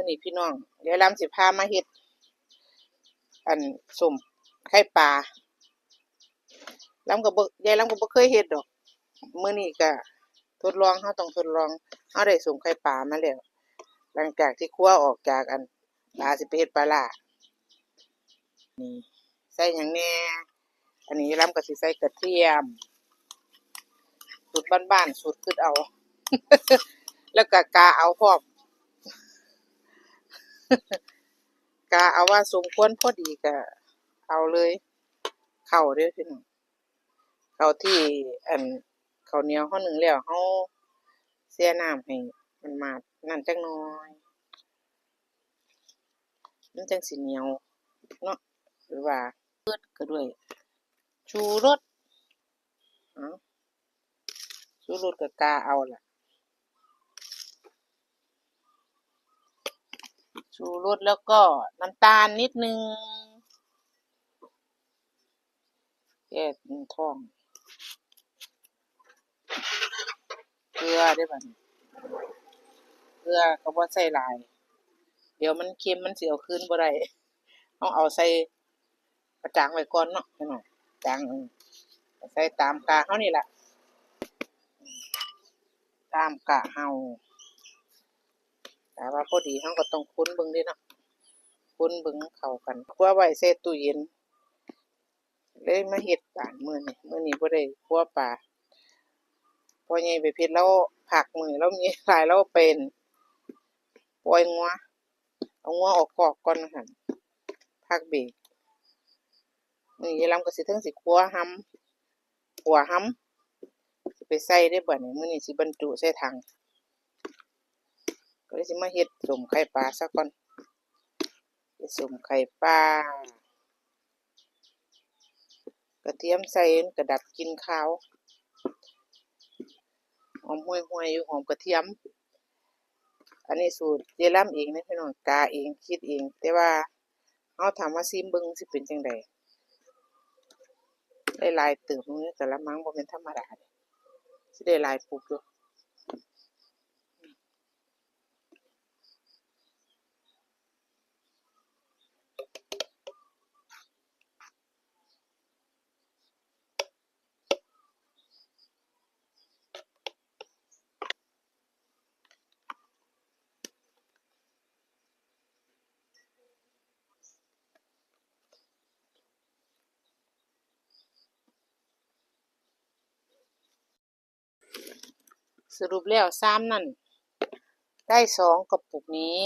ນີ້ພີ່ນ້ອງ ຍາຍລຳຊິພາມາເຮັດ ອັນ ສົ້ມໄຂ່ປາ. ລຳກໍບໍ່ ຍາຍລຳກໍບໍ່ເຄີຍເຮັດດອກ. ມື້ນີ້ກໍທົດລອງ ເຮົາຕ້ອງທົດລອງ. ເຮົາໄດ້ສົ້ມໄຂ່ປາມາແລ້ວ ຫຼັງຈາກທີ່ຄົວອອກຈາກ ອັນ ປາ ຊິໄປເຮັດປາຫຼ້າ. ນີ້ ໃສ່ຫຍັງແດ່? ອັນນີ້ລຳກໍຊິໃສ່ກະທຽມ ສູດບ້ານໆ ສູດຄຶດເອົາ ແລ້ວກໍກະເອົາພ້ອມ ກະເອົາວ່າສົມຄວນພໍດີກໍເອົາເລີຍ. ເຂົ້າເດີ້ພີ່ນ້ອງ ເຂົ້າທີ່ ອັນ ເຂົ້າໜຽວເຮົາໜຶ້ງແລ້ວ ເຮົາແຊ່ນ້ຳໃຫ້ມັນມາດນັ້ນຈັກໜ່ອຍ ມັນຈັ່ງຊິໜຽວເນາະ ຫຼືວ່າ ເປີດກໍດ້ວຍ ຊູລົດ ເອົາ ຊູລົດກໍກະເອົາລະ ຊູລົດ ແລ້ວກໍນ້ຳຕານນິດໜຶ່ງ ແກ້ທ້ອງ. ເກືອເດ້ບັດນີ້ ເກືອກໍບໍ່ໃສ່ຫຼາຍ ດຽວມັນເຄັມ ມັນຊິເອົາຄືນບໍ່ໄດ້. ເຮົາເອົາໃສ່ປະຈາງໄວ້ກ່ອນເນາະ ໃສ່ຕາມກະເຮົານີ້ລະ ຕາມກະເຮົາ. ຖ້າວ່າພໍດີ ເຮົາກໍຕ້ອງຄົນເບິ່ງເດ້ເນາະ ຄົນເບິ່ງເຂົ້າກັນ. ຄົວໄວ້ໃສ່ຕູ້ເຢັນ ເລີຍມາເຮັດບາດມື້ນີ້. ມື້ນີ້ບໍ່ໄດ້ຄົວປາ ພໍ່ໃຫຍ່ໄປເພັດ ລາວພັກມື້ນີ້ ລາວມີຫຼາຍ ລາວໄປປ່ອຍງົວ ເອົາງົວອອກຄອກກ່ອນວ່າຊັ້ນ ພັກເບກ. ມື້ນີ້ຍາຍລຳກໍຊິເຖິງຊິຄົວຫຳ ຂົ້ວຫຳ ຊິໄປໃສ່ເດ້ບັດນີ້. ມື້ນີ້ຊິບັນຈຸໃສ່ຖັງ ກໍເລີຍຊິມາເຮັດສົ້ມໄຂ່ປາຊະກ່ອນ. ເຮັດສົ້ມໄຂ່ປາ ກະທຽມໃສ່ ມັນກະດັບກິ່ນຄາວ ຫອມຫ່ວຍໆຢູ່ ຫອມກະທຽມ. ອັນນີ້ສູດເຈລຳເອງເດ້ພີ່ນ້ອງ ກະເອງ ຄິດເອງ ແຕ່ວ່າເຮົາຖ້າມາຊີມເບິ່ງຊິເປັນຈັ່ງໃດ. ໄດ້ຫຼາຍເຕີບ ໃນກະລະມັງບໍ່ແມ່ນທຳມະດາເດ້ ຊິໄດ້ຫຼາຍປຸກຢູ່. ສະຫຼຸບແລ້ວຊາມນັ້ນ ໄດ້ສອງກະປຸກນີ້